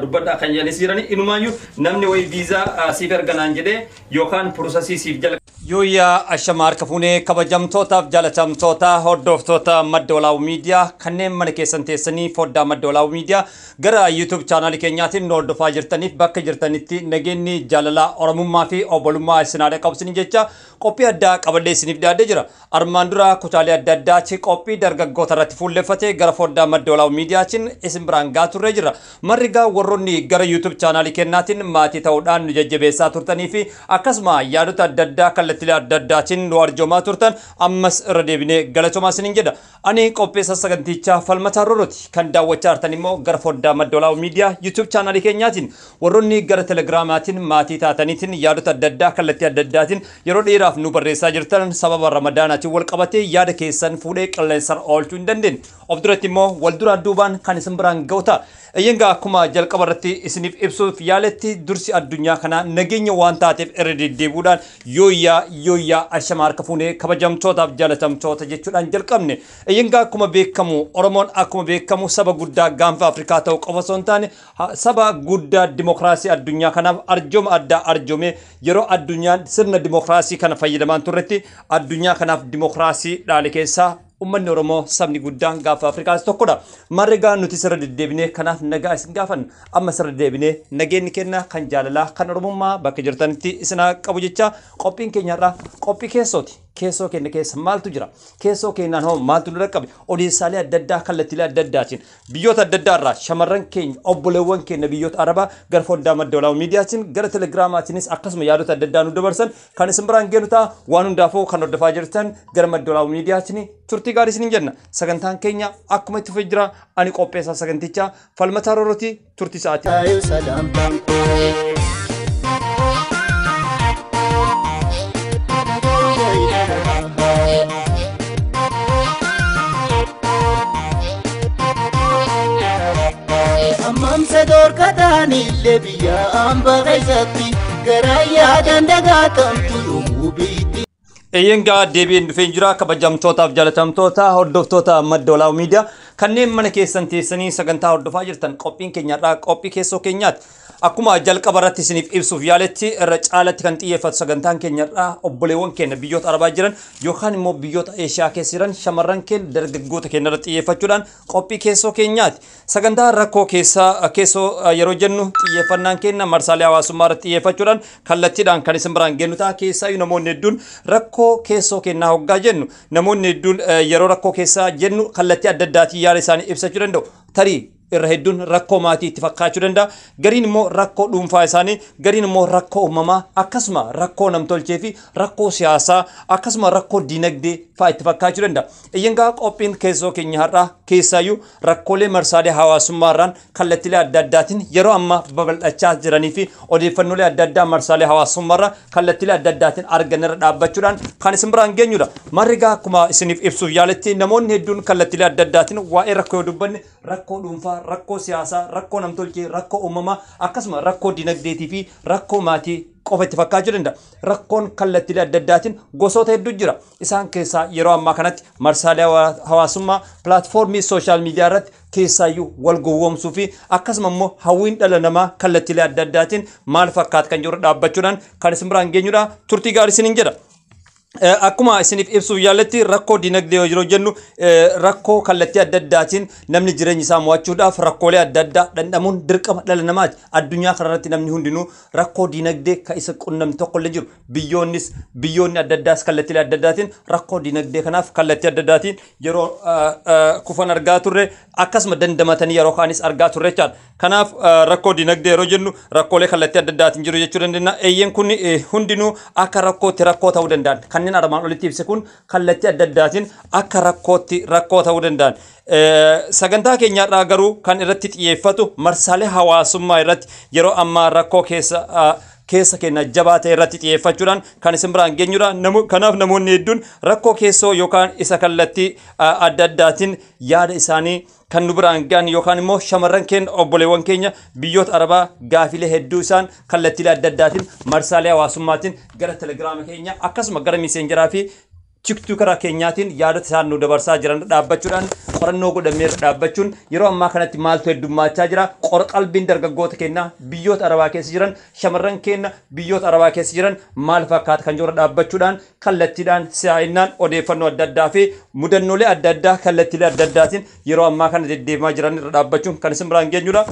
Dubbadhaa kan jedhanis jirani inumaayyuu namni wayii viizaa siif erganaan jedhee yookaan processii siif jala. Yooyyaa ashama harka fuunee kabajamtootaaf jaalatamtoota hordoftoota Madda Walaabuu Miidiyaa kanneen mana keessan teessanii foddaa Madda Walaabuu Miidiyaa gara YouTube chaanaalii keenyaatiin nu hordofaa jirtaniif bakka jirtanitti nageenyi jaalalaa Oromummaa fi obbolummaa isin haa dhaqqabu isiniin jecha qophii addaa qabadhee isiniif dhiyaadhee jira. Armaan dura kutaalee adda addaatti qophii dargaggoota irratti fuulleffatee gara foddaa Madda Walaabuu Miidiyaatiin isin biraan gahaa turree jira. Marri gaa warroonni gara YouTube chaanaalii kennaatiin maatii ta'uudhaan nu jajjabeessaa turtanii fi akkasuma yaadota adda addaa kallattiilee adda addaatiin nu arjoomaa turtan ammas irra deebinee galatoomaa isiniin jedha. Ani qopheessa sagantichaa Falmataa Roorooti. Kan daawwachaa jirtan immoo gara foddaa Madda Walaabuu Miidiyaa YouTube chaanaalii keenyaatiin warroonni gara Telegiraamaatiin maatii taataniitiin yaadota adda addaa kallattii adda addaatiin yeroo dheeraaf nu barreessaa jirtan sababa Ramadaanaatiin wal qabatee yaada keessan fuudhee qilleensarra oolchuu hin dandeenye. Of duratti immoo wal duraa duubaan kan isin biraan ga'u ta'a. Eeyyengaa akkuma jalqaba irratti isiniif ibsuuf yaaletti dursi addunyaa kanaa nageenya waan taateef irra deddeebi'uudhaan yooyyaa yooyyaa ashama harka fuunee kabajamtootaaf jaalatamtoota jechuudhaan jalqabne. Eeyyengaa akkuma beekamu Oromoon akkuma beekamu saba guddaa gaanfa Afrikaa ta'uu qofa osoo hin taane saba guddaa dimokiraasii addunyaa kanaaf arjooma addaa arjoomee yeroo addunyaan sirna dimokiraasii kana fayyadamaan turretti addunyaa kanaaf dimokiraasii dhaale keessaa ummanni Oromoo sabni guddaan gaafa Afrikaas tokkodha. Marregaa nuti sirra deddeebinee kanaaf nagaa isin gaafanna. Amma sirra deddeebinee nageenyi kenna kan jaalalaa kan Oromummaa bakka jirtanitti isin haa qabu jecha qophiin keenya irraa qophii keessooti. Keessoo keenya keessa maaltu jira? Keessoo keenyaan hoo maaltu nu dhaqqabe? Odeessaalee adda addaa kallattiilee adda addaatiin biyyoota adda addaa irraa shamarran keenya obboleewwan keenya biyyoota Arabaa gara foddaa Madda Walaabuu Miidiyaatiin gara Telegiraamaatiinis akkasuma yaadota adda addaa nu dabarsan kan isin biraan geenu ta'a. Waan hundaafuu kan hordofaa jirtan gara Madda Walaabuu Miidiyaatiin turtii gaarii isiniin jenna. Sagantaan keenya akkuma itti fufee jira. Ani qopheessaa sagantichaa Falmataa Roorooti turtii sa'aatii. Ayu salamtaan koo. Ammamsa dhorkataanillee biyya hambaa keessatti garaa yaadan dagaatamtu yommuu biitti. Eeyyengaa deebiin dhufeen jira kabajamtootaaf jaalatamtoota hordoftoota Madda Walaabuu Miidiyaa kanneen mana keessan teessanii sagantaa hordofaa jirtan qophiin keenya irraa qophii keessoo keenyaati. Akkuma jalqaba irratti isiniif ibsuuf yaaletti irra caalatti kan xiyyeeffatu sagantaan keenya irraa obboleewwan keenya biyyoota Arabaa jiran yookaan immoo biyyoota Eeshiyaa keessa jiran shamarran keenya dargaggoota keenya irratti xiyyeeffachuudhaan qophii keessoo keenyaati. Sagantaa rakkoo keessaa keessoo yeroo jennu xiyyeeffannaan keenya marsaalee hawaasummaa irratti xiyyeeffachuudhaan kallattiidhaan kan isin biraan geenyu ta'a. Keessaayyuu namoonni hedduun rakkoo keessoo keenyaa hoggaa jennu namoonni hedduun yeroo rakkoo keessaa jennu kallattii adda addaatiin yaada isaanii ibsachuu danda'u. Tarii irra hedduun rakkoo maatii itti fakkaachuu danda'a. Gariin immoo rakkoo dhuunfaa isaanii, gariin immoo rakkoo uumamaa, akkasuma rakkoo namtolchee fi rakkoo siyaasaa, akkasuma rakkoo diinagdee fa'aa itti fakkaachuu danda'a. Iyyangaa qophiin keessoo keenya har'aa keessaayyuu rakkoolee marsaalee hawaasummaa irraan kallattiilee adda addaatiin yeroo ammaa babal'achaa jiranii fi odeeffannoolee adda addaa marsaalee hawaasummaa irraa kallattiilee adda addaatiin argan irra dhaabbachuudhaan kan isin biraan geenyudha. Marrigaa akkuma isiniif ibsuuf yaaletti namoonni hedduun kallattiilee adda addaatiin waa'ee rakkoo yoo dubbanne rakkoo dhuunfaa, rakkoo siyaasaa, rakkoo namtolchee, rakkoo uumamaa, akkasuma rakkoo dinagdeetii fi rakkoo maatii qofa itti fakkaachuu danda'a. Rakkoon kallattiilee adda addaatiin gosoota hedduu jira. Isaan keessaa yeroo ammaa kanatti marsaalee hawaasummaa pilaatfoormii sooshaal miidiyaa irratti keessaayyuu wal gowwoomsuu fi akkasuma immoo hawwiin dhala namaa kallattiilee adda addaatiin maal fakkaata kan jiru dhaabbachuudhaan kan isin biraan geenyudha. Turtii gaarii isiniin jedha. Akkuma isiniif ibsuuf yaaletti rakkoo dinagdee yeroo jennu rakkoo kallattii adda addaatiin namni jireenya isaa mo'achuudhaaf rakkoolee adda addaa dhandhamuun dirqama dhala namaati. Addunyaa kanarratti namni hundinuu rakkoo dinagdee kan isa qunnamti tokko illee jiru. Biyyoonnis biyyoonni adda addaas kallattiilee adda addaatiin rakkoo dinagdee kanaaf kallattii adda addaatiin yeroo kufan argaa turre akkasuma dandamatanii yeroo kaanis argaa turre jechaadha. Kanaaf rakkoo dinagdee yeroo jennu rakkoolee kallattii adda addaatiin jiru jechuu dandeenya. Eeyyeen kun hundinuu akka rakkootti rakkoo ta'uu danda'an. Kanneen armaan olitti ibse kun kallattii adda addaatiin akka rakkootti rakkoo ta'uu danda'an. Sagantaa keenyarraa garuu kan irratti xiyyeeffatu marsaalee hawaasummaa irratti yeroo ammaa rakkoo keessa keessa keenya jabaa ta'e irratti xiyyeeffachuudhaan kan isin biraan geenyudha. Kanaaf namoonni hedduun rakkoo keessoo yookaan isa kallattii adda addaatiin yaada isaanii kan nu biraan ga'an yookaan immoo shamarran keenya obboleewwan keenya biyyoota Arabaa gaafilee hedduu isaan kallattiilee adda addaatiin marsaalee hawaasummaatiin gara Telegiraama keenya akkasuma gara miseenjaraa fi TikTokara keenyaatiin yaadota isaan nu dabarsaa jiran dhaabbachuudhaan, qorannoo godhamee irra dhaabbachuun, yeroo ammaa kanatti maaltu heddummaachaa jira, qorqalbiin dargaggoota keenyaa biyyoota arabaa keessa jiran, shamarran keenya biyyoota arabaa keessa jiran maal fakkaata kan jiru dhaabbachuudhaan, kallattiidhaan si'aa'innaan odeeffannoo adda addaa fi mudannoolee adda addaa kallattiilee adda addaatiin yeroo ammaa kana deddeemaa jiran irra dhaabbachuun kan isin biraan geenyudha.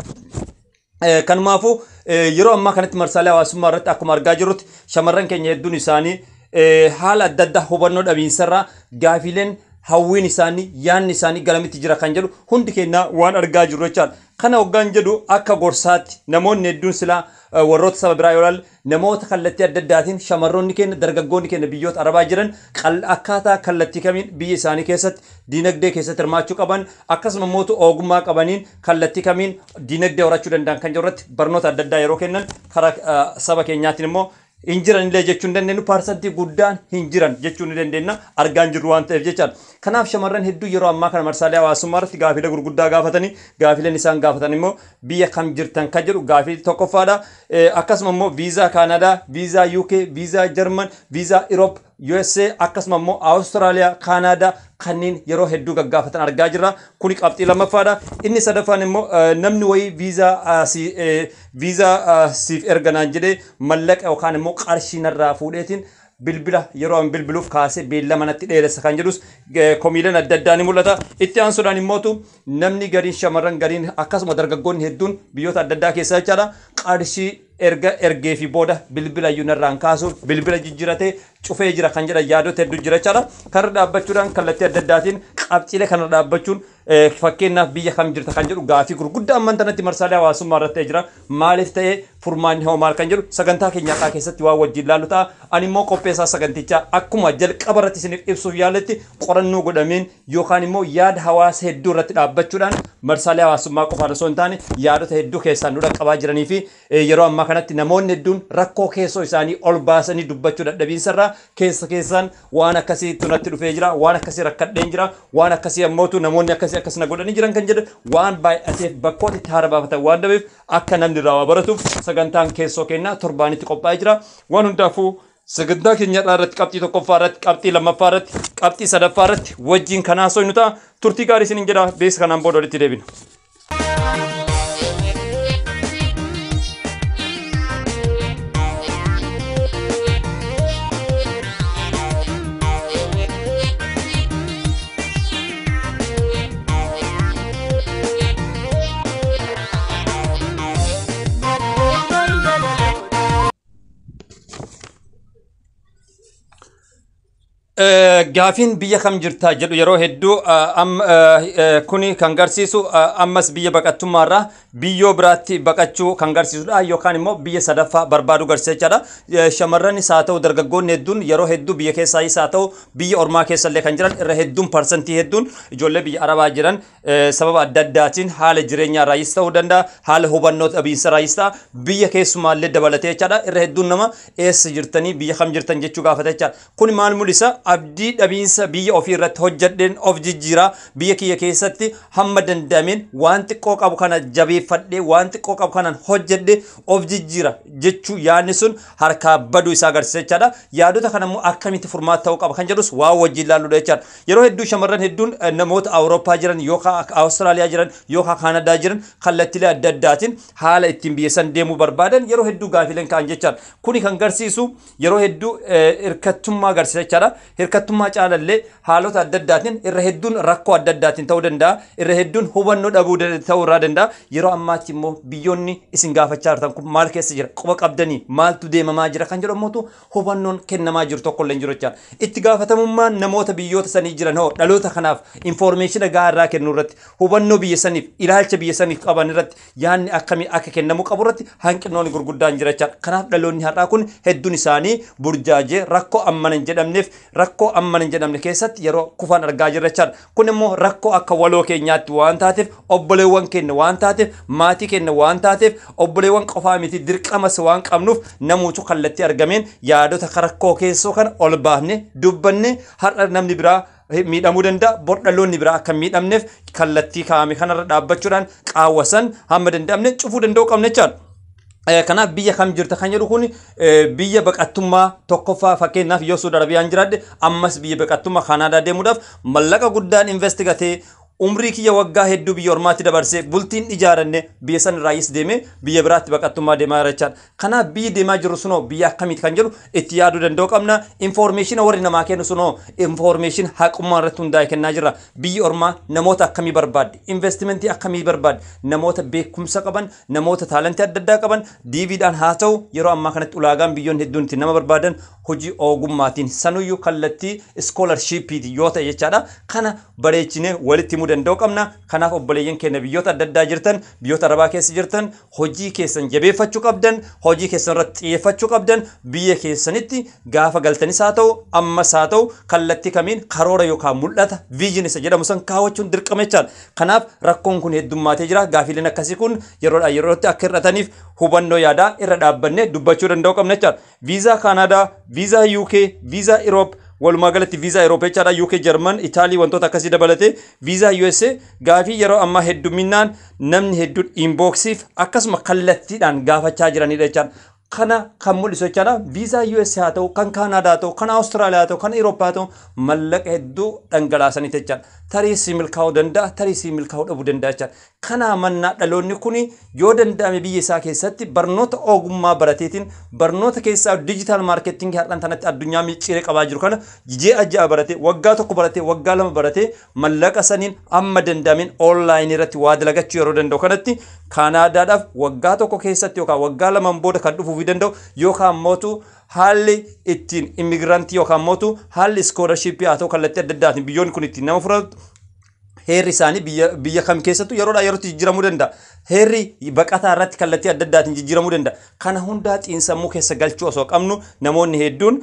Kanumaafuu yeroo ammaa kanatti marsaalee hawaasummaa irratti akkuma argaa jirrutti shamarran keenya hedduun isaanii haala adda addaa hubannoo dhabiinsarraa gaafiileen hawwiin isaanii, yaanni isaanii garamitti jira kan jedhu hundi keenya waan argaa jirru jechaadha. Kana hoggaan jedhu akka gorsaatti namoonni hedduun silaa warroota saba biraa yoo ilaalle, namoota kallattii adda addaatiin shamarroonni keenya, dargaggoonni keenya biyyoota arabaa jiran akkaataa kallattii kamiin biyya isaanii keessatti diinagdee keessatti hirmaachuu qaban, akkasuma immoo ogummaa qabaniin kallattii kamiin diinagdee horachuu danda'an kan jiru irratti barnoota adda addaa yeroo kennan, karaa saba keenyaatiin immoo hin jiran illee jechuu hin dandeenyu, parsantii guddaan hin jiran jechuu ni dandeenya, argaa hin jirru waan ta'eef jechaadha. Kanaaf shamarran hedduu yeroo ammaa kana marsaalee hawaasummaa irratti gaafiilee gurguddaa gaafatanii, gaafiileen isaan gaafatan immoo biyya kam jirtan kan jedhu gaafii tokkoffaadha. Akkasuma immoo viizaa Kaanadaa, viizaa UK, viizaa Jarman, viizaa Europe, USA, akkasuma immoo Awustiraaliyaa, Kaanaadaa kanneen yeroo hedduu gaggaafatan argaa jirra. Kuni qabxii lammaffaadha. Inni sadaffaan immoo namni wayii viizaa siif erganaan jedhee mallaqa yookaan immoo qarshii narraa fuudheetiin bilbila yeroo an bilbiluuf kaasee beellama natti dheeressa kan jedhus komiileen adda addaa ni mul'ata. Itti aansuudhaan immootu namni gariin, shamarran gariin, akkasuma dargaggoonni hedduun biyyoota adda addaa keessa jechaadha, qarshii erga ergee fi booda bilbila iyyuu narraan kaasuuf bilbila jijjiiratee cufee jira kan jedhan yaadota hedduu jira jechaadha. Kanarra dhaabbachuudhaan kallattii adda addaatiin qabxiilee kanarra dhaabbachuun, fakkeenyaaf biyya kam jirta kan jedhu gaafii gurguddaa amman tanatti marsaalee hawaasummaa irratti jira. Maaliif ta'ee, furmaanni hoo maal kan jedhu sagantaa keenya har'aa keessatti waan wajjin ilaallu ta'a. Ani immoo qopheessaa sagantichaa akkuma jalqaba irratti isiniif ibsuuf yaaletti, qorannoo godhameen yookaan immoo yaada hawaasa hedduu irratti dhaabbachuudhaan, marsaalee hawaasummaa qofaan osoo hin taane yaadota hedduu keessaan nu dhaqqabaa jiranii fi yeroo ammaa kanatti namoonni hedduun rakkoo keessoo isaanii ol baasanii dubbachuu dadhabiinsarraa keessa keessaan waan akkasii natti dhufee jira, waan akkasii rakkadheen jira, waan akkasii ammootu namoonni akkasii akkasina godhanii jiran kan jedhan waan baay'ateef, bakkoota itti haara baafatan waan dhabeef, akka namni irraa waa baratuuf sagantaan keessoo kennaa torbaanitti qophaa'ee jira. Waan hundaafuu sagantaa keenya irratti qabxii tokkoffaa irratti, qabxii lammaffaa irratti, qabxii sadaffaa irratti wajjin kanaa so'inu ta'a. Turtii gaarii isiniin jedha, beeksisa kanaan booda walitti deebina. Gaafiin biyya kam jirtaa jedhu yeroo hedduu kuni kan garsiisu ammas biyya baqattummaarraa biyyoo biraatti baqachuu kan garsiisudha, yookaan immoo biyya sadaffaa barbaaduu garsiisa jechaadha. Shamarranis haa ta'u dargaggoonni hedduun yeroo hedduu biyya keessaayis haa ta'u biyya ormaa keessallee kan jiran, irra hedduun parsantii hedduun ijoollee biyya arabaa jiran sababa adda addaatiin, haala jireenyaa raayis ta'uu danda'a, haala hubannoo dhabiinsa raayis ta'a, biyya keessumaallee dabalatee jechaadha. Irra hedduun nama eessa jirtanii, biyya kam jirtan jechuu gaafata jechaadha. Kuni maal mul'isa? Abdii dhabiinsa, biyya ofii irratti hojjedheen of jijjiiraa, biyya kiyya keessatti hamma danda'ameen waan xiqqoo qabu kana jabeeffadhee, waan xiqqoo qabu kanaan hojjedhe of jijjiira jechuu yaadni sun harkaa baduu isaa agarsiisa jechaadha. Yaadota kana immoo akkamitti furmaata ta'uu qaba kan jedhus waan wajjin ilaalluudha jechaadha. Yeroo hedduu shamarran hedduun namoota Awurooppaa jiran yookaan Awustiraaliyaa jiran yookaan Kaanadaa jiran kallattiilee adda addaatiin haala ittiin biyya san deemuu barbaadan yeroo hedduu gaafiileen ka'an jechaadha. Kuni kan garsiisu yeroo hedduu hirkattummaa agarsiisa jechaadha. Hirkattummaa caalallee haalota adda addaatiin irra hedduun rakkoo adda addaatiin ta'uu danda'a. Irra hedduun hubannoo dhabuu ta'uu irraa danda'a. Yeroo ammaatti immoo biyyoonni isin gaafachaa jirtan kun maal keessa jira? Quba qabdanii maaltu deemamaa jira kan jedhamutu hubannoon kennamaa jiru tokko illee hin jiru jechaadha. Itti gaafatamummaan namoota biyyoota sanii jiran hoo dhaloota kanaaf information gahaa irraa kennuu irratti, hubannoo biyya saniif, ilaalcha biyya saniif qaban irratti, yaadni akkamii akka kennamuu qabu irratti hanqinoonni gurguddaan jira jechaadha. Kanaaf dhaloonni har'aa kun hedduun isaanii burjaajee rakkoo ammana hin jedhamneef, rakkoo ammana hin jedhamne keessatti yeroo kufan argaa jirra jechaadha. Kun immoo rakkoo akka waloo keenyaatti waan taateef, obboleewwan keenya waan taateef, maatii keenya waan taateef, obboleewwan qofaa miti dirqamas waan qabnuuf, namuutu kallattii argameen yaadota rakkoo keessoo kana ol baafne dubbanne, har'a namni biraa miidhamuu danda'a, bor dhaloonni biraa akka hin miidhamneef kallattii kaa'ame kanarra dhaabbachuudhaan qaawwasan hamma danda'amne cufuu danda'uu qabna jechaadha. Kanaaf biyya kam jirta kan jedhu kun biyya baqattummaa tokkoffaa, fakkeenyaaf yoo Suudi Arabiyaan jiraadde, ammas biyya baqattummaa Kanaadaa deemuudhaaf mallaqa guddaan invest gatee, umrii kiyya waggaa hedduu biyya ormaatti dabarsee, bultiin ijaaranne, biyya san irraayis deemee biyya biraatti baqattummaa deemaa jira jechaadha. Kanaaf biyyi deemaa jiru sunoo biyya akkamiiti kan jedhu itti yaaduu danda'u qabna. Information warri namaa kennu sunoo information haqummaa irratti hundaa'e kennaa jira. Biyyi ormaa namoota akkamii barbaaddi? Investimentii akkamii barbaaddi? Namoota beekumsa qaban, namoota talentii adda addaa qaban, DVdhaan haa ta'u, yeroo ammaa kanatti ulaagaan biyyoonni hedduun itti nama barbaadan hojii ogummaatiin, sanuyyuu kallattii scholarshipiiti yoo ta'e jechaadha. Kana bareechinee walitti himuu danda'u qabna. Kanaaf obboleeyyan keenya biyyoota adda addaa jirtan, biyyoota arabaa keessa jirtan, hojii keessan jabeeffachuu qabdan, hojii keessan irratti xiyyeeffachuu qabdan, biyya keessanitti gaafa galtanis haa ta'u, ammas haa ta'u, kallattii kamiin karoora yookaan mul'ata, vision isa jedhamu san kaawwachuun dirqama jechaadha. Kanaaf rakkoon kun heddummaatee jira. Gaafiileen akkasii kun yeroodhaa yerootti akka hir'ataniif hubannoo yaadaa irra dhaabbannee dubbachuu danda'u qabna jechaadha. Viizaa Kaanaadaa, viizaa UK, viizaa Europe, walumaa galatti viizaa Europe jechaadha. UK, German, Itaalii, wantoota akkasii dabalatee viizaa USA gaafii yeroo ammaa hedduminaan namni hedduun inboxiif akkasuma kallattiidhaan gaafachaa jiranidha jechaadha. Kana kan mul'isu jechaadha. Viizaa USA haa ta'u, kan Kaanaadaa haa ta'u, kan Awustiraaliyaa haa ta'u, kan Eurooppaa haa ta'u, mallaqa hedduu dhangalaasanii jechaadha. Tarii si milkaa'uu danda'a, tarii si milkaa'uu dhabuu danda'a jechaadha. Kanaa mannaa dhaloonni kun yoo danda'ame biyya isaa keessatti barnoota ogummaa barateetiin, barnoota keessaa digital marketingii har'aan tanatti addunyaa micciiree qabaa jiru kana ji'a 6 baratee, waggaa 1 baratee, waggaa 2 baratee, mallaqa saniin amma danda'ameen onlineii irratti waa dalagachuu yeroo danda'u kanatti, Kaanaadaadhaaf waggaa 1 keessatti yookaan waggaa 2n booda kan dhufuufii danda'u, yookaan mootu haalli ittiin immigrantii yookaan mootu haalli scholarshipii haa ta'u, kallattii adda addaatiin biyyoonni kun ittiin nama fudhatu, heerri isaanii biyya kam keessattuu yeroodhaa yerootti jijjiiramuu danda'a. Heerri baqataa irratti kallattii adda addaatiin jijjiiramuu danda'a. Kana hundaa xiinsammuu keessa galchuu osoo qabnu, namoonni hedduun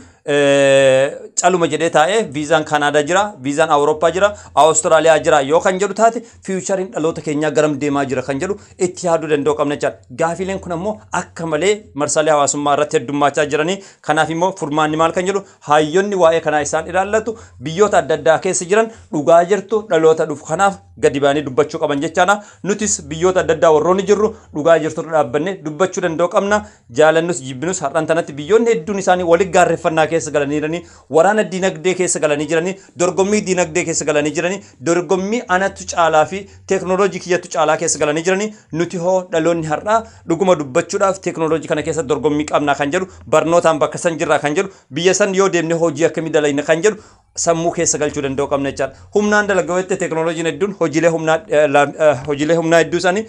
caluma jedhee taa'ee viizaan Kaanaadaa jira, viizaan Awurooppaa jira, Awustiraaliyaa jira yoo kan jedhu taate, futureiin dhaloota keenyaa garam deemaa jira kan jedhu itti yaaduu danda'u qabna jechaadha. Gaafiileen kun ammoo akka malee marsaalee hawaasummaa irratti heddummachaa jiranii, kanaaf immoo furmaanni maal kan jedhu hayyoonni waa'ee kanaa isaan ilaallatu biyyoota adda addaa keessa jiran dhugaa jirtu dhaloota dhufu kanaaf gadi ba'anii dubbachuu qaban jechaadha. Nutis biyyoota adda addaa warroonni jirru dhugaa jirtu dhaabbannee dubbachuu danda'u qabna. Jaalannus jibbinus har'aan tanatti biyyoonni hedduun isaanii walitti gaarreeffannaa keessa galanii jiranii, waraana diinagdee keessa galanii jiranii, dorgommii diinagdee keessa galanii jiranii, dorgommii anattu caalaa fi teeknooloojii kiyyattu caalaa keessa galanii jiranii. Nuti hoo dhaloonni har'aa dhuguma dubbachuudhaaf teeknooloojii kana keessa dorgommii qabnaa kan jedhu, barnootaan bakka san jirraa kan jedhu, biyya san yoo deemne hojii akkamii dalayna kan jedhu sammuu keessa galchuu danda'u qabna jechaadha. Humnaan dalagaa jettee teeknooloojiin hedduun hojiilee humnaa hedduu isaanii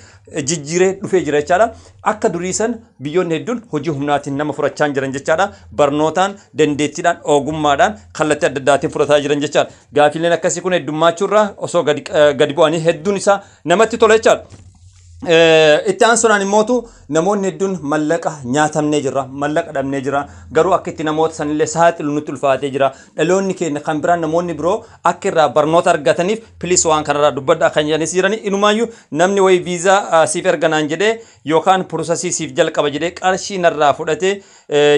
jijjiiree dhufee jira jechaadha. Akka durii san biyyoonni hedduun hojii humnaatiin nama furachaa jiran jechaadha. Barnootaan, dandeettiidhaan, ogummaadhaan kallattii adda addaatiin fudhataa jiran jechaadha. Gaafiileen akkasii kun heddummaachuu osoo gadi bu'anii hedduun isaa namatti tola jechaadha. Itti aansuudhaan immootu namoonni hedduun mallaqa nyaatamnee jirra, mallaqa dhabnee jira, garuu akka itti namoota sanillee saaxilu nutti ulfaatee jira. Dhaloonni keenya kan biraan, namoonni biroo akka irraa barnoota argataniif please waan kanarraa dubbadhaa kan jedhanis jirani. Inumaayyuu namni wayii viizaa siif erganaan jedhee yookaan processii siif jalqaba jedhee qarshii narraa fudhatee,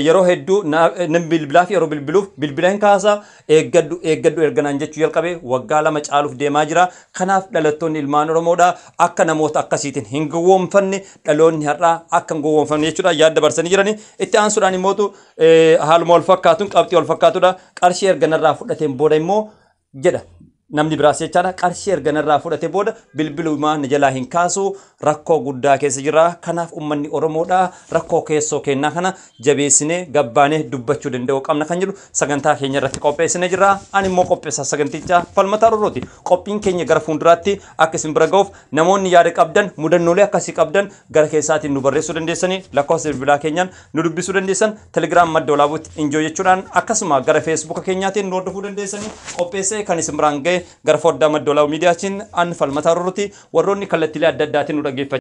yeroo hedduu nan bilbilaaf, yeroo bilbiluuf bilbila hin kaasaa, eeggadhu eeggadhu erganaan jechuu jalqabe, waggaa 2 caaluuf deemaa jira. Kanaaf dhalattoonni ilmaan Oromoodha akka namoota akkasiitiin hin gowwoomfanne, dhaloonni har'aa akka hin gowwoomfanne jechuudha yaada dabarsanii jirani. Itti aansuudhaan immootu haaluma wal fakkaatuun, qabxii wal fakkaatudha. Qarshii erga narraa fudhateen booda immoo jedha namni biraas jechaadha, qarshii erga narraa fudhate booda bilbilumaa na jalaa hin kaasu, rakkoo guddaa keessa jira. Kanaaf ummanni Oromoodha rakkoo keessoo kennaa kana jabeessinee gabbaanee dubbachuu danda'uu qabna kan jedhu sagantaa keenya irratti qopheessinee jirra. Ani immoo qopheessaa sagantichaa Falmataa Rorrooti. Qophiin keenya gara fuulduraatti akka isin bira ga'uuf namoonni yaada qabdan, mudannoolee akkasii qabdan gara keessaatiin nu barreessuu dandeessanii, lakkoofsa bilbilaa keenyaan nu dubbisuu dandeessan, Telegram Madda Walaabuutti injoo jechuudhaan, akkasuma gara Facebooka keenyaatiin nu hordofuu dandeessanii. Qopheessee kan isin biraan ga'e gara foddaa Madda Walaabuu Miidiyaatiin an Falmataa Rorrooti. Warroonni kallattiilee adda addaatiin nu dhaggeeffachaa